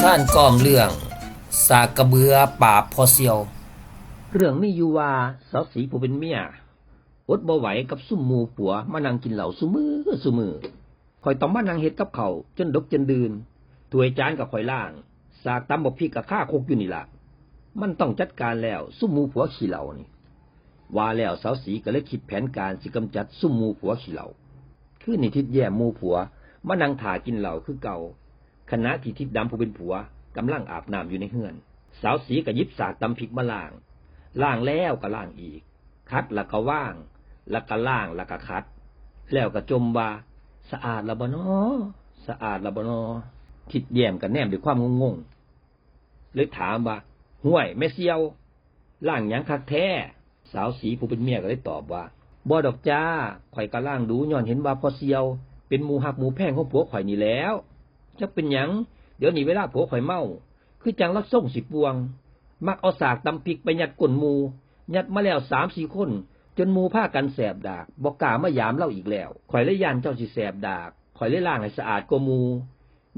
ທ່ານກ່ອມເລື່ອງ ສາກກະເບືອປາບພໍ່ສ່ຽວ. ເລື່ອງມີຢູ່ວ່າ ສາວສີຜູ້ເປັນເມຍ ອົດບໍ່ໄຫວກັບຊຸມໝູ່ຜົວມານັ່ງກິນເຫຼົ້າຊຸມື້ ຊຸມື້. ຂ້ອຍຕ້ອງມານັ່ງເຮັດກັບເຂົ້າຈົນດົກຈົນດື່ນ, ຖ້ວຍຈານກໍຂ້ອຍລ້າງ, ສາກຕຳບັກພິກກໍຄາຄົກຢູ່ນີ້ລະ. ມັນຕ້ອງຈັດການແລ້ວ ຊຸມໝູ່ຜົວຂີ້ເຫຼົ້ານີ້. ວ່າແລ້ວສາວສີກໍເລີຍຄິດແຜນການຊິກຳຈັດຊຸມໝູ່ຜົວຂີ້ເຫຼົ້າ. ຄືນນີ້ທິດແຍ້ມໝູ່ຜົວມານັ່ງຖ້າກິນເຫຼົ້າຄືເກົ່າ, ຂະນະທີ່ທິດດຳຜູ້ເປັນຜົວກຳລັງອາບນ້ຳຢູ່ໃນເຮືອນ. ສາວສີກໍຫຍິບສາກຕຳພິກມາລ້າງ, ລ້າງແລ້ວກໍລ້າງອີກ, ຂັດແລ້ວກໍວາງ, ແລ້ວກໍລ້າງ ແລ້ວກໍຂັດ, ແລ້ວກໍຈົ່ມວ່າ ສະອາດແລ້ວບໍ່ນໍ? ສະອາດແລ້ວບໍ່ນໍ? ທິດແຍ້ມກໍແນມດ້ວຍຄວາມງົງໆ ເລີຍຖາມວ່າ ຫ້ວຍ ແມ່ສ່ຽວ ລ້າງຫຍັງຄັກແທ້? ສາວສີຜູ້ເປັນເມຍກໍເລີຍຕອບວ່າ ບໍ່ດອກຈ້າ, ຂ້ອຍກໍລ້າງດູ ຍ້ອນເຫັນວ່າພໍ່ສ່ຽວເປັນໝູ່ຮັກໝູ່ແພງຂອງຜົວຂ້ອຍນີ້ແຫຼ້ວ. ຈັກເປັນຫຍັງ ດຽວນີ້ເວລາຜົວຂ້ອຍເມົາ ຄືຈັ່ງລາວຊົງຊິປ່ວງ, ມັກເອົາສາກຕຳພິກໄປຍັດກົ້ນໝູ່, ຍັດມາແລ້ວສາມສີ່ຄົນ ຈົນໝູ່ພາກັນແສບດາກ ບໍ່ກ້າມາຢາມລາວອີກແລ້ວ. ຂ້ອຍເລີຍຢ້ານເຈົ້າຊິແສບດາກ, ຂ້ອຍເລີຍລ້າງໃຫ້ສະອາດກວ່າໝູ່.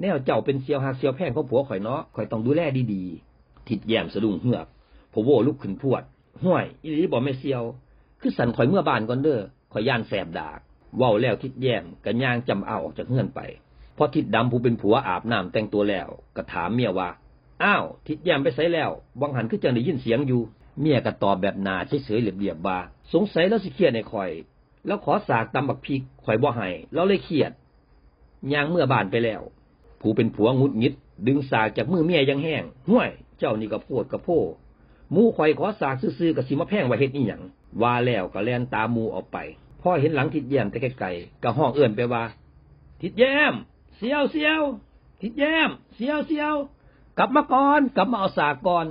ແນວເຈົ້າເປັນສ່ຽວຮັກສ່ຽວແພງຂອງຜົວຂ້ອຍເນາະ, ຂ້ອຍຕ້ອງດູແລດີໆ. ທິດແຍ້ມສະດຸ້ງເຮືອກ, ພະໂວ້ລຸກຂຶ້ນພວດ. ຫ້ວຍ ອີ່ຫຼີບໍ່ແມ່ສ່ຽວ? ຄືຊັ້ນຂ້ອຍເມືອບ້ານກ່ອນເດີ້, ຂ້ອຍຢ້ານແສບດາກ. ເວົ້າແລ້ວທິດແຍ້ມກໍຍ່າງຈ້ຳອາວອອກຈາກເຮືອນໄປ. ພໍທິດດຳຜູ້ເປັນຜົວອາບນ້ຳແຕ່ງຕົວແລ້ວ ກໍຖາມເມຍວ່າ ອ້າວ ທິດແຍ້ມໄປໃສແລ້ວ? ຫວ່າງຫັ້ນຄືຈັ່ງໄດ້ຍິນສຽງຢູ່. ເມຍກໍຕອບແບບໜ້າເສີຍໆລຽບໆວ່າ ສົງໄສລາວຊິຄຽດໃຫ້ຂ້ອຍ. ລາວຂໍສາກຕຳບັກພິກ ຂ້ອຍບໍ່ໃຫ້ ລາວເລີຍຄຽດ ຍ່າງເມືອບ້ານໄປແລ້ວ. ຜູ້ເປັນຜົວຫງຸດຫງິດ ດຶງສາກຈາກມືເມຍຢ່າງແຮງ. ຫ້ວຍ ເຈົ້ານີ້ກະໂພດກະໂພ, ໝູ່ຂ້ອຍຂໍສາກຊື່ໆ ກະຊິມາແພງໄວ້ເຮັດອີ່ຫຍັງ? ວ່າແລ້ວກະແລ່ນຕາມໝູ່ອອກໄປ. ພໍເຫັນຫຼັງທິດແຍ້ມແຕ່ໄກໆ ກະຮ້ອງເອີ້ນໄປວ່າ ທິດແຍ້ມ! ສ່ຽວໆ! ທິດແຍ້ມ! ສ່ຽວໆ! ກັບມາກ່ອນ! ກັບມາເອົາສາກກ່ອນ!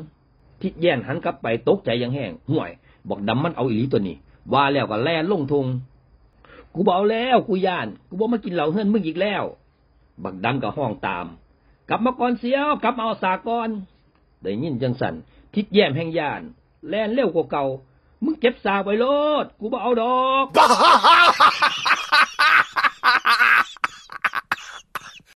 ທິດແຍ້ມຫັນກັບໄປຕົກໃຈຢ່າງແຮງ. ຫ້ວຍ ບັກດຳມັນເອົາອີ່ຫຼີຕົວນີ້. ວ່າແລ້ວກໍແລ່ນລົງທົ່ງ. ກູບໍ່ເອົາແລ້ວ, ກູຢ້ານ, ກູບໍ່ມາກິນເຫຼົ້າເຮືອນມຶງອີກແລ້ວ. ບັກດຳກໍຮ້ອງຕາມ, ກັບມາກ່ອນສ່ຽວ, ກັບມາເອົາສາກກ່ອນ. ໄດ້ຍິນຈັ່ງຊັ້ນ, ທິດແຍ້ມແຮ່ງຢ້ານ, ແລ່ນເລັວກວ່າເກົ່າ. ມຶງເກັບສາກໄວ້ໂລດ, ກູບໍ່ເອົາດອກ.